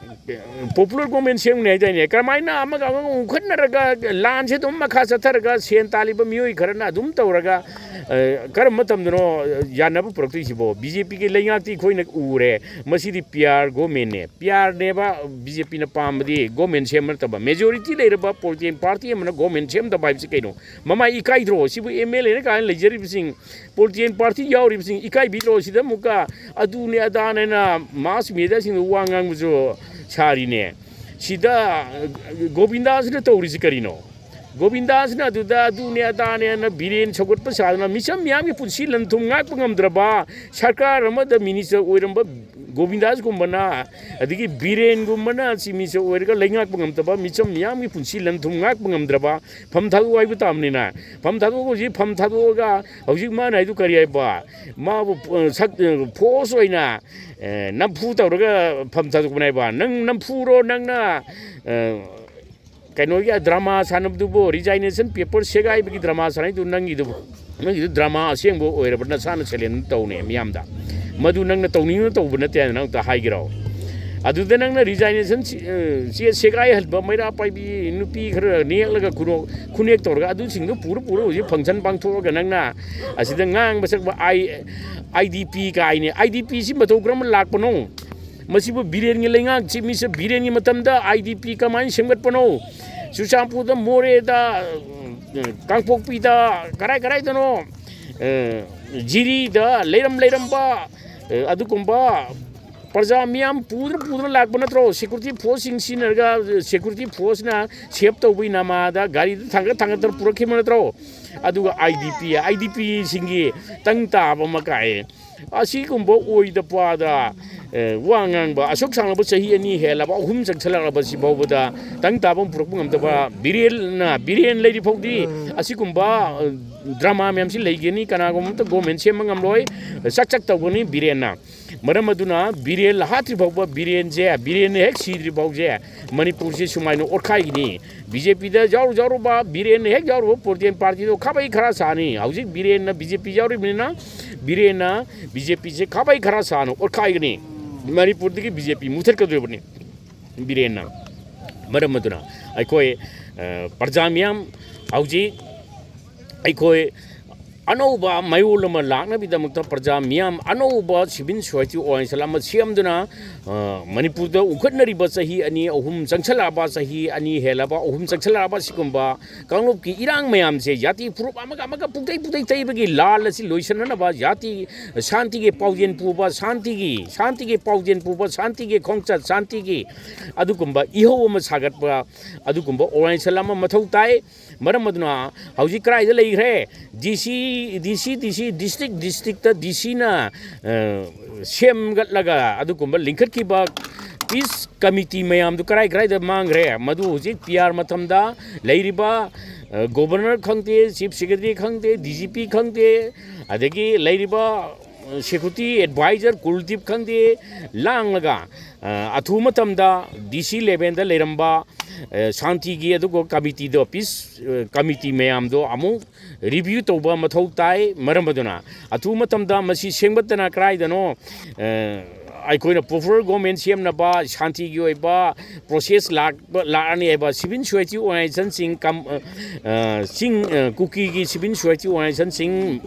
ꯄꯣꯄꯨꯂꯔ ꯒꯣꯔꯃꯦꯟ ꯁꯦꯝꯒꯅꯤ ꯍꯥꯏꯗꯥꯏꯅꯦ? ꯀꯔꯝꯍꯥꯏꯅ ꯑꯃꯒ ꯑꯃꯒ ꯎꯪꯈꯠꯅꯔꯒ ꯂꯥꯟꯁꯦ ꯑꯗꯨꯝ ꯃꯈꯥ ꯆꯠꯊꯔꯒ ꯁꯦꯟ ꯇꯥꯜꯂꯤꯕ ꯃꯤꯑꯣꯏ ꯈꯔꯅ ꯑꯗꯨꯝ ꯇꯧꯔꯒ, ꯑ, ꯀꯔꯝꯕ ꯃꯇꯝꯗꯅꯣ ꯌꯥꯅꯕ ꯄꯨꯔꯛꯇꯣꯏꯁꯤꯕꯣ? ꯕꯤ ꯖꯦ ꯄꯤꯒꯤ ꯂꯩꯉꯥꯛꯇꯤ ꯑꯩꯈꯣꯏꯅ ꯎꯔꯦ, ꯃꯁꯤꯗꯤ ꯄꯤ ꯑꯥꯔ ꯒꯣꯔꯃꯦꯟꯅꯦ꯫ ꯄꯤ ꯑꯥꯔꯅꯦꯕ ꯕꯤ ꯖꯦ ꯄꯤꯅ ꯄꯥꯝꯕꯗꯤ, ꯒꯣꯔꯃꯦꯟ ꯁꯦꯝꯕ ꯅꯠꯇꯕ꯫ Majority ꯂꯩꯔꯕ political party ꯑꯃꯅ ꯒꯣꯔꯃꯦꯟ ꯁꯦꯝꯗꯕ ꯍꯥꯏꯕꯁꯤ ꯀꯩꯅꯣ? ꯃꯃꯥꯏ ꯏꯀꯥꯏꯗ꯭ꯔꯣ? ꯁꯤꯕꯨ ꯑꯦꯝ ꯑꯦꯜ ꯑꯦꯅ ꯀꯥꯏꯅ ꯂꯩꯖꯔꯤꯕꯁꯤꯡ, political party ꯌꯥꯎꯔꯤꯕꯁꯤꯡ ꯏꯀꯥꯏꯕꯤꯗ꯭ꯔꯣ? ꯁꯤꯗ ꯑꯃꯨꯛꯀ ꯑꯗꯨꯅꯦ ꯑꯗꯥꯅꯦꯅ mass media ꯁꯤꯡꯗ ꯋꯥ ꯉꯥꯡꯕꯁꯨ ꯁꯥꯔꯤꯅꯦ꯫ ꯁꯤꯗ, ꯑ, ꯒꯣꯕꯤꯟꯗꯥꯁꯤꯅ ꯇꯧꯔꯤꯁꯤ ꯀꯔꯤꯅꯣ? ꯒꯣꯕꯤꯟꯗꯥꯁꯤꯅ ꯑꯗꯨꯗ ꯑꯗꯨꯅꯦ ꯑꯗꯥꯅꯦꯅ ꯕꯤꯔꯦꯟ ꯁꯧꯒꯠꯄ ꯁꯥꯗꯅ ꯃꯤꯆꯝ ꯃꯤꯌꯥꯝꯒꯤ ꯄꯨꯟꯁꯤ ꯂꯟ ꯊꯨꯝ ꯉꯥꯛꯄ ꯉꯝꯗ꯭ꯔꯕ ꯁꯔꯀꯥꯔ ꯑꯃꯗ minister ꯑꯣꯏꯔꯝꯕ ꯒꯣꯕꯤꯟꯗꯥꯁꯀꯨꯝꯕꯅ, ꯑꯗꯒꯤ ꯕꯤꯔꯦꯟꯒꯨꯝꯕꯅ ꯆꯤꯃꯤꯁ ꯑꯣꯏꯔꯒ ꯂꯩꯉꯥꯛꯄ ꯉꯝꯗꯕ, ꯃꯤꯆꯝ ꯃꯤꯌꯥꯝꯒꯤ ꯄꯨꯟꯁꯤ ꯂꯟ ꯊꯨꯝ ꯉꯥꯛꯄ ꯉꯝꯗ꯭ꯔꯕ, ꯐꯝ ꯊꯥꯗꯣꯛꯑꯣ ꯍꯥꯏꯕ ꯇꯥꯕꯅꯤꯅ꯫ ꯐꯝ ꯊꯥꯗꯣꯛꯑꯒ ꯍꯧꯖꯤꯛ ꯐꯝ ꯊꯥꯗꯣꯛꯑꯒ ꯍꯧꯖꯤꯛ ꯃꯥꯅ ꯍꯥꯏꯗꯨ ꯀꯔꯤ ꯍꯥꯏꯕ? ꯃꯥꯕꯨ, ꯑ, ꯁꯛ-, ꯑ, ꯐꯣꯔꯁ ꯑꯣꯏꯅ, ꯑ, ꯅꯝꯐꯨ ꯇꯧꯔꯒ ꯐꯝ ꯊꯥꯗꯣꯛꯄꯅꯦ ꯍꯥꯏꯕ꯫ ꯅꯪ ꯅꯝꯐꯨꯔꯣ, ꯅꯪꯅ, ꯑ, ꯀꯩꯅꯣꯒꯤ ꯗ꯭ꯔꯃꯥ ꯁꯥꯟꯅꯕꯗꯨꯕꯨ, ꯔꯤꯖꯥꯏꯅꯦꯁꯟ ꯄꯦꯄꯔ ꯁꯦꯒꯥꯏꯕꯒꯤ ꯗ꯭ꯔꯃꯥ ꯁꯥꯟꯅꯩꯗꯨ ꯅꯪꯒꯤꯗꯨꯕꯨ, ꯅꯪꯒꯤꯗꯨ ꯗ꯭ꯔꯃꯥ ꯑꯁꯦꯡꯕ ꯑꯣꯏꯔꯕ ꯅꯁꯥꯅ ꯁꯦꯂꯦꯟ ꯇꯧꯅꯦ ꯃꯤꯌꯥꯝꯗ꯫ ꯃꯗꯨ ꯅꯪꯅ ꯇꯧꯅꯤꯡꯗꯨꯅ ꯇꯧꯕ ꯅꯠꯇꯦ ꯍꯥꯏꯅ ꯅꯪ ꯑꯝꯇ ꯍꯥꯏꯒꯦꯔꯣ? ꯑꯗꯨꯗ ꯅꯪꯅ ꯔꯤꯖꯥꯏꯅꯦꯁꯟ ꯁꯤ-, ꯑ, ꯆꯦ ꯁꯦꯒꯥꯏꯍꯟꯕ, ꯃꯩꯔꯥ ꯄꯥꯏꯕꯤ ꯅꯨꯄꯤ ꯈꯔ ꯅꯦꯛꯂꯒ ꯈꯨꯅꯣꯛ-, ꯈꯨꯅꯦꯛ ꯇꯧꯔꯒ ꯑꯗꯨꯁꯤꯡꯗꯨ ꯄꯨꯔ ꯄꯨꯔ ꯍꯧꯖꯤꯛ ꯐꯪꯁꯟ ꯄꯥꯡꯊꯣꯛꯑꯒ ꯅꯪꯅ ꯑꯁꯤꯗ ꯉꯥꯡꯕ ꯁꯛꯄ ꯑꯥꯏ-, IDP ꯀꯥꯏꯅꯦ꯫ IDP ꯁꯤ ꯃꯇꯧ ꯀꯔꯝꯅ ꯂꯥꯛꯄꯅꯣ? ꯃꯁꯤꯕꯨ ꯕꯤꯔꯦꯟꯒꯤ ꯂꯩꯉꯥꯛ, ꯆꯤꯞ ꯃꯤꯅꯤꯁꯇꯔ ꯕꯤꯔꯦꯟꯒꯤ ꯃꯇꯝꯗ IDP ꯀꯃꯥꯏꯅ ꯁꯦꯝꯒꯠꯄꯅꯣ? ꯆꯨꯔꯆꯥꯟꯄꯨꯔꯗ, ꯃꯣꯔꯦꯗ, ꯀꯥꯡꯄꯣꯛꯄꯤꯗ, ꯀꯔꯥꯏ ꯀꯔꯥꯏꯗꯅꯣ, ꯑ, ꯖꯤꯔꯤꯗ ꯂꯩꯔꯝ ꯂꯩꯔꯝꯕ, ꯑ, ꯑꯗꯨꯒꯨꯝꯕ ꯄ꯭ꯔꯖꯥ ꯃꯤꯌꯥꯝ ꯄꯨꯗꯨꯅ ꯄꯨꯗꯨꯅ ꯂꯥꯛꯄ ꯅꯠꯇ꯭ꯔꯣ? ꯁꯦꯀ꯭ꯌꯨꯔꯤꯇꯤ ꯐꯣꯔꯁꯁꯤꯡ ꯁꯤꯖꯤꯟꯅꯔꯒ, ꯁꯦꯀ꯭ꯌꯨꯔꯤꯇꯤ ꯐꯣꯔꯁꯅ ꯁꯦꯞ ꯇꯧꯕꯒꯤ ꯅꯃꯥꯗ ꯒꯥꯔꯤꯗ ꯊꯥꯡꯒꯠ ꯊꯥꯡꯒꯠꯇꯅ ꯄꯨꯔꯛꯈꯤꯕ ꯅꯠꯇ꯭ꯔꯣ? ꯑꯗꯨꯒ IDP, IDPꯁꯤꯡꯒꯤ ꯇꯪ ꯇꯥꯕ ꯑꯃ ꯀꯥꯏ꯫ ꯑꯁꯤꯒꯨꯝꯕ ꯑꯣꯏꯗ ꯄꯥꯗ, ꯑꯦ, ꯋꯥ ꯉꯥꯡꯕ, ꯑꯁꯨꯛ ꯁꯥꯡꯂꯕ ꯆꯍꯤ ꯑꯅꯤ ꯍꯦꯜꯂꯕ, ꯑꯍꯨꯝ ꯆꯪꯁꯤꯜꯂꯛꯂꯕ ꯁꯤ ꯐꯥꯎꯕꯗ ꯇꯪ ꯇꯥꯕ ꯑꯃ ꯄꯨꯔꯛꯄ ꯉꯝꯗꯕ ꯕꯤꯔꯦꯟꯅ, ꯕꯤꯔꯦꯟ ꯂꯩꯔꯤ ꯐꯥꯎꯗꯤ ꯑꯁꯤꯒꯨꯝꯕ, ꯑ, ꯗ꯭ꯔꯃꯥ ꯃꯌꯥꯝꯁꯤ ꯂꯩꯒꯅꯤ, ꯀꯅꯥꯒꯨꯝꯕ ꯑꯃꯇ ꯒꯣꯔꯃꯦꯟ ꯁꯦꯝꯕ ꯉꯝꯂꯣꯏ, ꯆꯥꯛ ꯆꯥꯛ ꯇꯧꯒꯅꯤ ꯕꯤꯔꯦꯟꯅ꯫ ꯃꯔꯝ ꯑꯗꯨꯅ ꯕꯤꯔꯦꯟ ꯍꯥꯠꯇ꯭ꯔꯤ ꯐꯥꯎꯕ, ꯕꯤꯔꯦꯟꯁꯦ, ꯕꯤꯔꯦꯟꯅ ꯍꯦꯛ ꯁꯤꯗ꯭ꯔꯤ ꯐꯥꯎꯁꯦ ꯃꯅꯤꯄꯨꯔꯁꯦ ꯁꯨꯃꯥꯏꯅ ꯑꯣꯠꯈꯥꯏꯒꯅꯤ꯫ BJPꯗ ꯌꯥꯎꯔꯨ ꯌꯥꯎꯔꯨꯕ, ꯕꯤꯔꯦꯟꯅ ꯍꯦꯛ ꯌꯥꯎꯔꯨꯕ ꯄ꯭ꯔꯣꯇꯦꯟ ꯄꯥꯔꯇꯤꯗꯣ ꯈꯥꯕꯩ ꯈꯔ ꯁꯥꯅꯤ꯫ ꯍꯧꯖꯤꯛ ꯕꯤꯔꯦꯟꯅ BJP ꯌꯥꯎꯔꯤꯕꯅꯤꯅ ꯕꯤꯔꯦꯟꯅ BJPꯁꯦ ꯈꯥꯕꯩ ꯈꯔ ꯁꯥꯅ ꯑꯣꯠꯈꯥꯏꯒꯅꯤ꯫ ꯃꯅꯤꯄꯨꯔꯗꯒꯤ BJP ꯃꯨꯊꯠꯀꯗꯧꯔꯤꯕꯅꯤ ꯕꯤꯔꯦꯟꯅ꯫ ꯃꯔꯝ ꯑꯗꯨꯅ ꯑꯩꯈꯣꯏ, ꯑ, ꯄ꯭ꯔꯖꯥ ꯃꯤꯌꯥꯝ ꯍꯧꯖꯤꯛ ꯑꯩꯈꯣꯏ ꯑꯅꯧꯕ ꯃꯌꯣꯜ ꯑꯃ ꯂꯥꯛꯅꯕꯒꯤꯗꯃꯛꯇ ꯄ꯭ꯔꯖꯥ ꯃꯤꯌꯥꯝ ꯑꯅꯧꯕ civil society organization ꯑꯃ ꯁꯦꯝꯗꯨꯅ, ꯑ, ꯃꯅꯤꯄꯨꯔꯗ ꯎꯈꯠꯅꯔꯤꯕ ꯆꯍꯤ ꯑꯅꯤ, ꯑꯍꯨꯝ ꯆꯪꯁꯜꯂꯛꯑꯕ, ꯆꯍꯤ ꯑꯅꯤ ꯍꯦꯜꯂꯕ, ꯑꯍꯨꯝ ꯆꯪꯁꯜꯂꯛꯑꯕ ꯁꯤꯒꯨꯝꯕ ꯀꯥꯡꯂꯨꯞꯀꯤ ꯏꯔꯥꯡ ꯃꯌꯥꯝꯁꯦ, ꯖꯥꯇꯤ ꯐꯨꯔꯨꯞ ꯑꯃꯒ ꯑꯃꯒ ꯄꯨꯛꯇꯩ ꯄꯨꯛꯇꯩ ꯇꯩꯕꯒꯤ ꯂꯥꯜ ꯑꯁꯤ ꯂꯣꯏꯁꯤꯟꯅꯅꯕ, ꯖꯥꯇꯤ ꯁꯥꯟꯇꯤꯒꯤ ꯄꯥꯎꯖꯦꯜ ꯄꯨꯕ, ꯁꯥꯟꯇꯤꯒꯤ, ꯁꯥꯟꯇꯤꯒꯤ ꯄꯥꯎꯖꯦꯜ ꯄꯨꯕ, ꯁꯥꯟꯇꯤꯒꯤ ꯈꯣꯡꯆꯠ, ꯁꯥꯟꯇꯤꯒꯤ ꯑꯗꯨꯒꯨꯝꯕ ꯏꯍꯧ ꯑꯃ ꯁꯥꯒꯠꯄ, ꯑꯗꯨꯒꯨꯝꯕ organization ꯑꯃ ꯃꯊꯧ ꯇꯥꯏ꯫ ꯃꯔꯝ ꯑꯗꯨꯅ ꯍꯧꯖꯤꯛ ꯀꯗꯥꯏꯗ ꯂꯩꯈ꯭ꯔꯦ? ꯗꯤ ꯁꯤ, ꯗꯤ ꯁꯤ, ꯗꯤ ꯁꯤ, ꯗꯤꯁꯇ꯭ꯔꯤꯛ, ꯗꯤꯁꯇ꯭ꯔꯤꯛꯇ ꯗꯤ ꯁꯤꯅ, ꯑ, ꯁꯦꯝꯒꯠꯂꯒ ꯑꯗꯨꯒꯨꯝꯕ ꯂꯤꯡꯈꯠꯈꯤꯕ ꯄꯤꯁ ꯀꯃꯤꯇꯤ ꯃꯌꯥꯝꯗꯨ ꯀꯔꯥꯏ ꯀꯔꯥꯏꯗ ꯃꯥꯡꯈ꯭ꯔꯦ? ꯃꯗꯨ ꯍꯧꯖꯤꯛ ꯄꯤ ꯑꯥꯔ ꯃꯇꯝꯗ ꯂꯩꯔꯤꯕ, ꯑ, ꯒꯣꯕꯔꯅꯔ ꯈꯪꯗꯦ, ꯆꯤꯐ ꯁꯦꯀ꯭ꯔꯦꯇꯔꯤ ꯈꯪꯗꯦ, ꯗꯤ ꯖꯤ ꯄꯤ ꯈꯪꯗꯦ, ꯑꯗꯒꯤ ꯂꯩꯔꯤꯕ, ꯑ, ꯁꯦꯀ꯭ꯌꯨꯔꯤꯇꯤ ꯑꯦꯗꯚꯥꯏꯖꯔ ꯀꯨꯜꯗꯤꯞ ꯈꯪꯗꯦ, ꯂꯥꯡꯂꯒ, ꯑ, ꯑꯊꯨꯕ ꯃꯇꯝꯗ ꯗꯤ ꯁꯤ ꯂꯦꯚꯦꯜꯗ ꯂꯩꯔꯝꯕ, ꯑ, ꯁꯥꯟꯇꯤꯒꯤ ꯑꯗꯨꯒ ꯀꯃꯤꯇꯤꯗꯣ, ꯄꯤꯁ, ꯑ, ꯀꯃꯤꯇꯤ ꯃꯌꯥꯝꯗꯣ ꯑꯃꯨꯛ ꯔꯤꯚ꯭ꯌꯨ ꯇꯧꯕ ꯃꯊꯧ ꯇꯥꯏ꯫ ꯃꯔꯝ ꯑꯗꯨꯅ ꯑꯊꯨꯕ ꯃꯇꯝꯗ ꯃꯁꯤ ꯁꯦꯝꯒꯠꯇꯅ ꯀꯗꯥꯏꯗꯅꯣ, ꯑ, ꯑꯩꯈꯣꯏꯅ ꯄ꯭ꯔꯣꯄꯔ ꯒꯣꯔꯃꯦꯟ ꯁꯦꯝꯅꯕ ꯁꯥꯟꯇꯤꯒꯤ ꯑꯣꯏꯕ ꯄ꯭ꯔꯣꯁꯦꯁ ꯂꯥꯛꯄ, ꯂꯥꯛꯑꯅꯤ ꯍꯥꯏꯕ ꯁꯤꯚꯤꯜ ꯁꯣꯁꯥꯏꯇꯤ ꯑꯣꯔꯒꯅꯥꯏꯖꯦꯁꯟꯁꯤꯡ ꯀꯝ-, ꯑ, ꯑ, ꯆꯤꯡ, ꯑ, ꯀꯨꯀꯤꯒꯤ ꯁꯤꯚꯤꯜ ꯁꯣꯁꯥꯏꯇꯤ ꯑꯣꯔꯒꯅꯥꯏꯖꯦꯁꯟꯁꯤꯡ,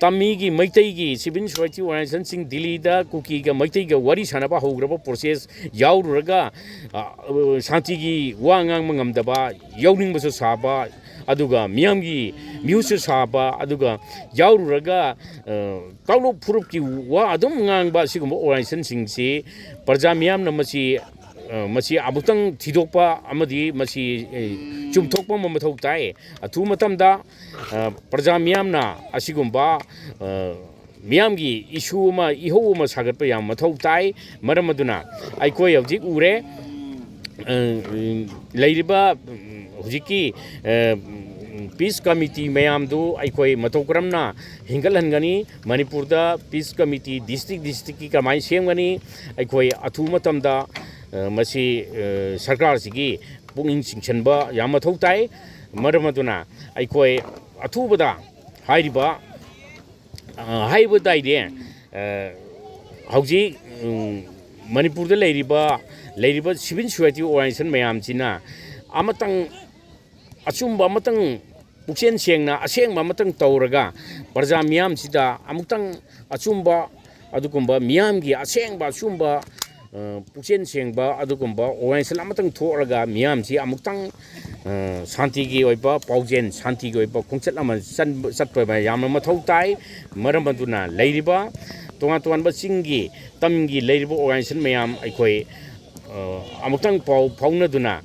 ꯇꯝꯃꯤꯒꯤ, ꯃꯩꯇꯩꯒꯤ ꯁꯤꯚꯤꯜ ꯁꯣꯁꯥꯏꯇꯤ ꯑꯣꯔꯒꯅꯥꯏꯖꯦꯁꯟꯁꯤꯡ ꯗꯤꯜꯂꯤꯗ ꯀꯨꯀꯤꯒ ꯃꯩꯇꯩꯒ ꯋꯥꯔꯤ ꯁꯥꯟꯅꯕ ꯍꯧꯈ꯭ꯔꯕ ꯄ꯭ꯔꯣꯁꯦꯁ ꯌꯥꯎꯔꯨꯔꯒ, ꯑ, ꯑ, ꯁꯥꯟꯇꯤꯒꯤ ꯋꯥ ꯉꯥꯡꯕ ꯉꯝꯗꯕ, ꯌꯥꯎꯅꯤꯡꯕꯁꯨ ꯁꯥꯕ, ꯑꯗꯨꯒ ꯃꯤꯌꯥꯝꯒꯤ ꯃꯤꯍꯨꯠꯁꯨ ꯁꯥꯕ, ꯑꯗꯨꯒ ꯌꯥꯎꯔꯨꯔꯒ, ꯑ, ꯀꯥꯡꯂꯨꯞ ꯐꯨꯔꯨꯞꯀꯤ ꯋꯥ ꯑꯗꯨꯝ ꯉꯥꯡꯕ, ꯑꯁꯤꯒꯨꯝꯕ ꯑꯣꯔꯒꯅꯥꯏꯖꯦꯁꯟꯁꯤꯡꯁꯤ ꯄ꯭ꯔꯖꯥ ꯃꯤꯌꯥꯝꯅ ꯃꯁꯤ, ꯑ, ꯃꯁꯤ ꯑꯃꯨꯛꯇꯪ ꯊꯤꯗꯣꯛꯄ ꯑꯃꯗꯤ ꯃꯁꯤ, ꯑ, ꯆꯨꯝꯊꯣꯛꯄ ꯑꯃ ꯃꯊꯧ ꯇꯥꯏ꯫ ꯑꯊꯨꯕ ꯃꯇꯝꯗ, ꯑ, ꯄ꯭ꯔꯖꯥ ꯃꯤꯌꯥꯝꯅ ꯑꯁꯤꯒꯨꯝꯕ, ꯑ, ꯃꯤꯌꯥꯝꯒꯤ ꯏꯁꯨ ꯑꯃ, ꯏꯍꯧ ꯑꯃ ꯁꯥꯒꯠꯄ ꯌꯥꯝ ꯃꯊꯧ ꯇꯥꯏ꯫ ꯃꯔꯝ ꯑꯗꯨꯅ ꯑꯩꯈꯣꯏ ꯍꯧꯖꯤꯛ ꯎꯔꯦ, ꯑ, ꯂꯩꯔꯤꯕ, ꯎꯝ, ꯍꯧꯖꯤꯛꯀꯤ, ꯑ, ꯎꯝ, ꯄꯤꯁ ꯀꯃꯤꯇꯤ ꯃꯌꯥꯝꯗꯨ ꯑꯩꯈꯣꯏ ꯃꯇꯧ ꯀꯔꯝꯅ ꯍꯤꯡꯒꯠꯍꯟꯒꯅꯤ? ꯃꯅꯤꯄꯨꯔꯗ ꯄꯤꯁ ꯀꯃꯤꯇꯤ ꯗꯤꯁꯇ꯭ꯔꯤꯛ ꯗꯤꯁꯇ꯭ꯔꯤꯛꯀꯤ ꯀꯃꯥꯏꯅ ꯁꯦꯝꯒꯅꯤ? ꯑꯩꯈꯣꯏ ꯑꯊꯨꯕ ꯃꯇꯝꯗ, ꯑ, ꯃꯁꯤ, ꯑ, ꯁꯔꯀꯥꯔꯁꯤꯒꯤ ꯄꯨꯛꯅꯤꯡ ꯆꯤꯡꯁꯤꯟꯕ ꯌꯥꯝ ꯃꯊꯧ ꯇꯥꯏ꯫ ꯃꯔꯝ ꯑꯗꯨꯅ ꯑꯩꯈꯣꯏ ꯑꯊꯨꯕꯗ ꯍꯥꯏꯔꯤꯕ, ꯑ, ꯍꯥꯏꯕ ꯇꯥꯏꯗꯤ, ꯑ, ꯍꯧꯖꯤꯛ, ꯎꯝ, ꯃꯅꯤꯄꯨꯔꯗ ꯂꯩꯔꯤꯕ, ꯂꯩꯔꯤꯕ ꯁꯤꯚꯤꯜ ꯁꯣꯁꯥꯏꯇꯤ ꯑꯣꯔꯒꯅꯥꯏꯖꯦꯁꯟ ꯃꯌꯥꯝꯁꯤꯅ ꯑꯃꯇꯪ, ꯑꯆꯨꯝꯕ ꯑꯃꯇꯪ, ꯄꯨꯛꯆꯦꯜ ꯁꯦꯡꯅ ꯑꯁꯦꯡꯕ ꯑꯃꯇꯪ ꯇꯧꯔꯒ ꯄ꯭ꯔꯖꯥ ꯃꯤꯌꯥꯝꯁꯤꯗ ꯑꯃꯨꯛꯇꯪ ꯑꯆꯨꯝꯕ, ꯑꯗꯨꯒꯨꯝꯕ ꯃꯤꯌꯥꯝꯒꯤ ꯑꯁꯦꯡꯕ ꯑꯆꯨꯝꯕ, ꯑ, ꯄꯨꯛꯆꯦꯜ ꯁꯦꯡꯕ ꯑꯗꯨꯒꯨꯝꯕ ꯑꯣꯔꯒꯅꯥꯏꯖꯦꯁꯟ ꯑꯃꯇꯪ ꯊꯣꯛꯂꯒ ꯃꯤꯌꯥꯝꯁꯤ ꯑꯃꯨꯛꯇꯪ, ꯑ, ꯁꯥꯟꯇꯤꯒꯤ ꯑꯣꯏꯕ ꯄꯥꯎꯖꯦꯜ, ꯁꯥꯟꯇꯤꯒꯤ ꯑꯣꯏꯕ ꯈꯣꯡꯆꯠ ꯑꯃ ꯆꯟꯕ, ꯆꯠꯄ ꯑꯃ ꯌꯥꯝꯅ ꯃꯊꯧ ꯇꯥꯏ꯫ ꯃꯔꯝ ꯑꯗꯨꯅ ꯂꯩꯔꯤꯕ ꯇꯣꯉꯥꯟ ꯇꯣꯉꯥꯟꯕ ꯆꯤꯡꯒꯤ, ꯇꯝꯒꯤ ꯂꯩꯔꯤꯕ ꯑꯣꯔꯒꯅꯥꯏꯖꯦꯁꯟ ꯃꯌꯥꯝ ꯑꯩꯈꯣꯏ, ꯑ, ꯑꯃꯨꯛꯇꯪ ꯄꯥꯎ ꯐꯥꯎꯅꯗꯨꯅ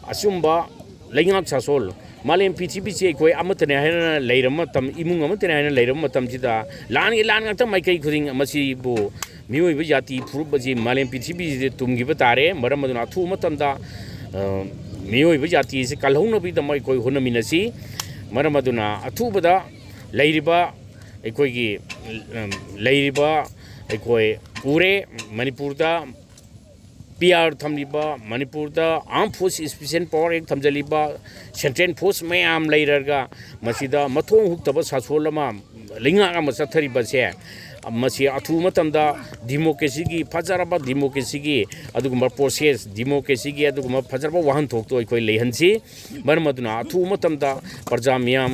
ꯑꯆꯨꯝꯕ ꯂꯩꯉꯥꯛ ꯁꯥꯁꯣꯜ, ꯃꯥꯂꯦꯝ ꯄ꯭ꯔꯤꯊꯤꯕꯤꯁꯤ ꯑꯩꯈꯣꯏ ꯑꯃꯠꯇꯅꯦ ꯍꯥꯏꯅ ꯂꯩꯔꯕ ꯃꯇꯝ, ꯏꯃꯨꯡ ꯑꯃꯠꯇꯅꯦ ꯍꯥꯏꯅ ꯂꯩꯔꯕ ꯃꯇꯝꯁꯤꯗ, ꯂꯥꯟꯒꯤ ꯂꯥꯟ ꯉꯥꯛꯇ ꯃꯥꯏꯀꯩ ꯈꯨꯗꯤꯡ꯫ ꯃꯁꯤꯕꯨ ꯃꯤꯑꯣꯏꯕ ꯖꯥꯇꯤ ꯐꯨꯔꯨꯞ ꯑꯁꯤ ꯃꯥꯂꯦꯝ ꯄ꯭ꯔꯤꯊꯤꯕꯤꯁꯤꯗ ꯇꯨꯝꯈꯤꯕ ꯇꯥꯔꯦ꯫ ꯃꯔꯝ ꯑꯗꯨꯅ ꯑꯊꯨꯕ ꯃꯇꯝꯗ, ꯑ, ꯃꯤꯑꯣꯏꯕ ꯖꯥꯇꯤꯁꯤ ꯀꯜꯍꯧꯅꯕꯒꯤꯗꯃꯛ ꯑꯩꯈꯣꯏ ꯍꯣꯠꯅꯃꯤꯟꯅꯁꯤ꯫ ꯃꯔꯝ ꯑꯗꯨꯅ ꯑꯊꯨꯕꯗ ꯂꯩꯔꯤꯕ ꯑꯩꯈꯣꯏꯒꯤ, ꯑ, ꯂꯩꯔꯤꯕ ꯑꯩꯈꯣꯏ ꯎꯔꯦ, ꯃꯅꯤꯄꯨꯔꯗ ꯄꯤ ꯑꯥꯔ ꯊꯝꯂꯤꯕ, ꯃꯅꯤꯄꯨꯔꯗ Armed Force Special Power Act ꯊꯝꯖꯤꯜꯂꯤꯕ, Central Force ꯃꯌꯥꯝ ꯂꯩꯔꯒ ꯃꯁꯤꯗ ꯃꯊꯣꯡ ꯍꯨꯛꯇꯕ ꯁꯥꯁꯣꯟ ꯑꯃ, ꯂꯩꯉꯥꯛ ꯑꯃ ꯆꯠꯊꯔꯤꯕꯁꯦ, ꯃꯁꯤ ꯑꯊꯨꯕ ꯃꯇꯝꯗ democracyꯒꯤ, ꯐꯖꯔꯕ democracyꯒꯤ ꯑꯗꯨꯒꯨꯝꯕ process, democracyꯒꯤ ꯑꯗꯨꯒꯨꯝꯕ ꯐꯖꯔꯕ ꯋꯥꯍꯟꯊꯣꯛꯇꯣ ꯑꯩꯈꯣꯏ ꯂꯩꯍꯟꯁꯤ꯫ ꯃꯔꯝ ꯑꯗꯨꯅ ꯑꯊꯨꯕ ꯃꯇꯝꯗ ꯄ꯭ꯔꯖꯥ ꯃꯤꯌꯥꯝ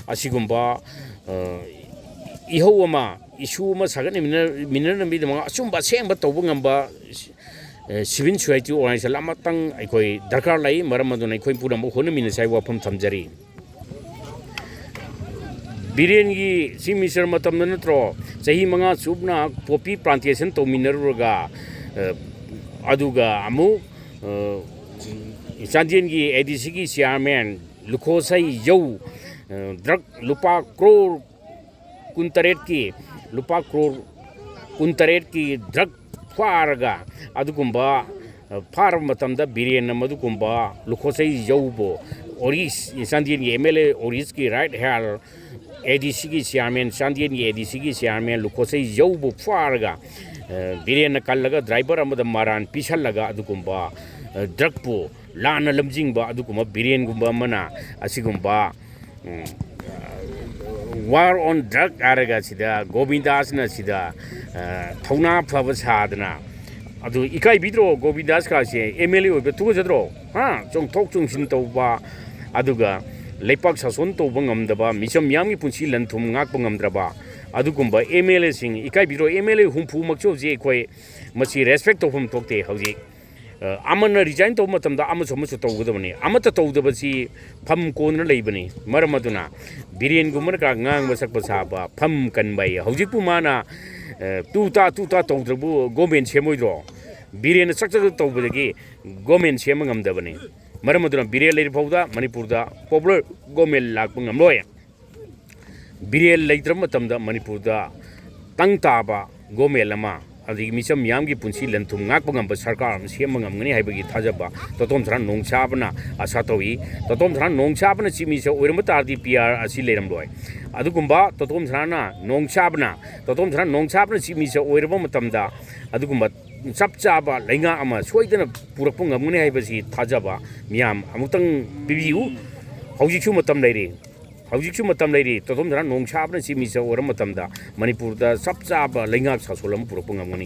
ꯑꯁꯤꯒꯨꯝꯕ, ꯑ, ꯏꯍꯧ ꯑꯃ, issue ꯑꯃ ꯁꯥꯒꯠꯃꯤꯟꯅ-, ꯃꯤꯟꯅꯅꯕꯒꯤꯗꯃꯛ ꯑꯆꯨꯝꯕ ꯑꯁꯦꯡꯕ ꯇꯧꯕ ꯉꯝꯕ ꯑꯦ, civil society organization ꯑꯃꯇꯪ ꯑꯩꯈꯣꯏ ꯗꯔꯀꯥꯔ ꯂꯩ꯫ ꯃꯔꯝ ꯑꯗꯨꯅ ꯑꯩꯈꯣꯏ ꯄꯨꯝꯅꯃꯛ ꯍꯣꯠꯅꯃꯤꯟꯅꯁꯤ ꯍꯥꯏꯕ ꯋꯥꯐꯝ ꯊꯝꯖꯔꯤ꯫ ꯕꯤꯔꯦꯟꯒꯤ Chief Minister ꯃꯇꯝꯗ ꯅꯠꯇ꯭ꯔꯣ, ꯆꯍꯤ ꯃꯉꯥ ꯆꯨꯞꯅ poppy plantation ꯇꯧꯃꯤꯟꯅꯔꯨꯔꯒ, ꯑ, ꯑꯗꯨꯒ ꯑꯃꯨꯛ, ꯑ, ꯆꯥꯟꯗꯦꯜꯒꯤ ADCꯒꯤ chairman ꯂꯨꯈꯣꯁꯩ ꯖꯧ, ꯑ, drug ꯂꯨꯄꯥ crore ꯀꯨꯟꯇꯔꯦꯠꯀꯤ, ꯂꯨꯄꯥ crore ꯀꯨꯟꯇꯔꯦꯠꯀꯤ drug ꯐꯥꯔꯒ, ꯑꯗꯨꯒꯨꯝꯕ, ꯑ, ꯐꯥꯔꯕ ꯃꯇꯝꯗ ꯕꯤꯔꯦꯟꯅ ꯃꯗꯨꯒꯨꯝꯕ ꯂꯨꯈꯣꯁꯩ ꯖꯧꯕꯨ, ꯑꯣꯔꯤꯁ, ꯆꯥꯟꯗꯦꯜꯒꯤ MLA ꯑꯣꯔꯤꯁꯀꯤ right hand, ADCꯒꯤ chairman, ꯆꯥꯟꯗꯦꯜꯒꯤ ADCꯒꯤ chairman ꯂꯨꯈꯣꯁꯩ ꯖꯧꯕꯨ ꯐꯥꯔꯒ, ꯑ, ꯕꯤꯔꯦꯟꯅ ꯀꯜꯂꯒ driver ꯑꯃꯗ ꯃꯔꯥꯟ ꯄꯤꯁꯜꯂꯒ ꯑꯗꯨꯒꯨꯝꯕ, ꯑ, drugꯄꯨ ꯂꯥꯟꯅ ꯂꯝꯖꯤꯡꯕ ꯑꯗꯨꯒꯨꯝꯕ ꯕꯤꯔꯦꯟꯒꯨꯝꯕ ꯑꯃꯅ ꯑꯁꯤꯒꯨꯝꯕ, ꯎꯝ, war on drug ꯍꯥꯏꯔꯒ ꯁꯤꯗ ꯒꯣꯕꯤꯟꯗꯥꯁꯅ ꯁꯤꯗ, ꯑ, ꯊꯧꯅꯥ ꯐꯕ ꯁꯥꯗꯅ, ꯑꯗꯨ ꯏꯀꯥꯏꯕꯤꯗ꯭ꯔꯣ? ꯒꯣꯕꯤꯟꯗꯥꯁ ꯀꯥꯁꯦ MLA ꯑꯣꯏꯕ ꯇꯨꯀꯠꯆꯗ꯭ꯔꯣ? ꯍꯥ? ꯆꯣꯡꯊꯣꯛ ꯆꯣꯡꯁꯤꯟ ꯇꯧꯕ, ꯑꯗꯨꯒ ꯂꯩꯄꯥꯛ ꯁꯥꯁꯣꯟ ꯇꯧꯕ ꯉꯝꯗꯕ, ꯃꯤꯆꯝ ꯃꯤꯌꯥꯝꯒꯤ ꯄꯨꯟꯁꯤ ꯂꯟ ꯊꯨꯝ ꯉꯥꯛꯄ ꯉꯝꯗ꯭ꯔꯕ ꯑꯗꯨꯒꯨꯝꯕ MLAꯁꯤꯡ, ꯏꯀꯥꯏꯕꯤꯗ꯭ꯔꯣ? MLA ꯍꯨꯝꯐꯨꯃꯛꯁꯨ ꯍꯧꯖꯤꯛ ꯑꯩꯈꯣꯏ ꯃꯁꯤ respect ꯇꯧꯐꯝ ꯊꯣꯛꯇꯦ ꯍꯧꯖꯤꯛ꯫ ꯑ, ꯑꯃꯅ resign ꯇꯧꯕ ꯃꯇꯝꯗ ꯑꯃꯁꯨ ꯑꯃꯁꯨ ꯇꯧꯒꯗꯕꯅꯤ꯫ ꯑꯃꯠꯇ ꯇꯧꯗꯕꯁꯤ ꯐꯝ ꯀꯣꯟꯅ ꯂꯩꯕꯅꯤ꯫ ꯃꯔꯝ ꯑꯗꯨꯅ ꯕꯤꯔꯦꯟꯒꯨꯝꯕꯅ ꯀ-, ꯉꯥꯡꯕ ꯁꯛꯄ ꯁꯥꯕ, ꯐꯝ ꯀꯟꯕ ꯍꯥꯏ꯫ ꯍꯧꯖꯤꯛꯄꯨ ꯃꯥꯅ, ꯑ, ꯇꯨ ꯇꯥ, ꯇꯨ ꯇꯥ ꯇꯧꯗ꯭ꯔꯕꯨ government ꯁꯦꯝꯃꯣꯏꯗ꯭ꯔꯣ? ꯕꯤꯔꯦꯟꯅ ꯆꯛ ꯆꯛ ꯇꯧꯕꯗꯒꯤ government ꯁꯦꯝꯕ ꯉꯝꯗꯕꯅꯤ꯫ ꯃꯔꯝ ꯑꯗꯨꯅ ꯕꯤꯔꯦꯜ ꯂꯩꯔꯤꯐꯥꯎꯗ ꯃꯅꯤꯄꯨꯔꯗ popular government ꯂꯥꯛꯄ ꯉꯝꯂꯣꯏ꯫ ꯕꯤꯔꯦꯜ ꯂꯩꯇ꯭ꯔꯕ ꯃꯇꯝꯗ ꯃꯅꯤꯄꯨꯔꯗ ꯇꯪ ꯇꯥꯕ government ꯑꯃ, ꯑꯗꯒꯤ ꯃꯤꯆꯝ ꯃꯤꯌꯥꯝꯒꯤ ꯄꯨꯟꯁꯤ ꯂꯟ ꯊꯨꯝ ꯉꯥꯛꯄ ꯉꯝꯕ ꯁꯔꯀꯥꯔ ꯑꯃ ꯁꯦꯝꯕ ꯉꯝꯒꯅꯤ ꯍꯥꯏꯕꯒꯤ ꯊꯥꯖꯕ ꯇꯣꯇꯣꯝ ꯁꯅꯥ ꯅꯣꯡꯁꯥꯕꯅ ꯑꯁꯥ ꯇꯧꯏ꯫ ꯇꯣꯇꯣꯝ ꯁꯅꯥ ꯅꯣꯡꯁꯥꯕꯅ Chief Minister ꯑꯣꯏꯔꯝꯕ ꯇꯥꯔꯗꯤ P R ꯑꯁꯤ ꯂꯩꯔꯝꯂꯣꯏ꯫ ꯑꯗꯨꯒꯨꯝꯕ ꯇꯣꯇꯣꯝ ꯁꯅꯥꯅ ꯅꯣꯡꯁꯥꯕꯅ, ꯇꯣꯇꯣꯝ ꯁꯅꯥ ꯅꯣꯡꯁꯥꯕꯅ Chief Minister ꯑꯣꯏꯔꯕ ꯃꯇꯝꯗ ꯑꯗꯨꯒꯨꯝꯕ ꯆꯞ ꯆꯥꯕ ꯂꯩꯉꯥꯛ ꯑꯃ ꯁꯣꯏꯗꯅ ꯄꯨꯔꯛꯄ ꯉꯝꯒꯅꯤ ꯍꯥꯏꯕꯁꯤ ꯊꯥꯖꯕ ꯃꯤꯌꯥꯝ ꯑꯃꯨꯛꯇꯪ ꯄꯤꯕꯤꯌꯨ꯫ ꯍꯧꯖꯤꯛꯁꯨ ꯃꯇꯝ ꯂꯩꯔꯤ꯫ ꯍꯧꯖꯤꯛꯁꯨ ꯃꯇꯝ ꯂꯩꯔꯤ꯫ ꯇꯣꯇꯣꯝ ꯁꯅꯥ ꯅꯣꯡꯁꯥꯕꯅ Chief Minister ꯑꯣꯏꯔꯕ ꯃꯇꯝꯗ ꯃꯅꯤꯄꯨꯔꯗ ꯆꯞ ꯆꯥꯕ ꯂꯩꯉꯥꯛ ꯁꯥꯁꯣꯟ ꯑꯃ ꯄꯨꯔꯛꯄ ꯉꯝꯒꯅꯤ꯫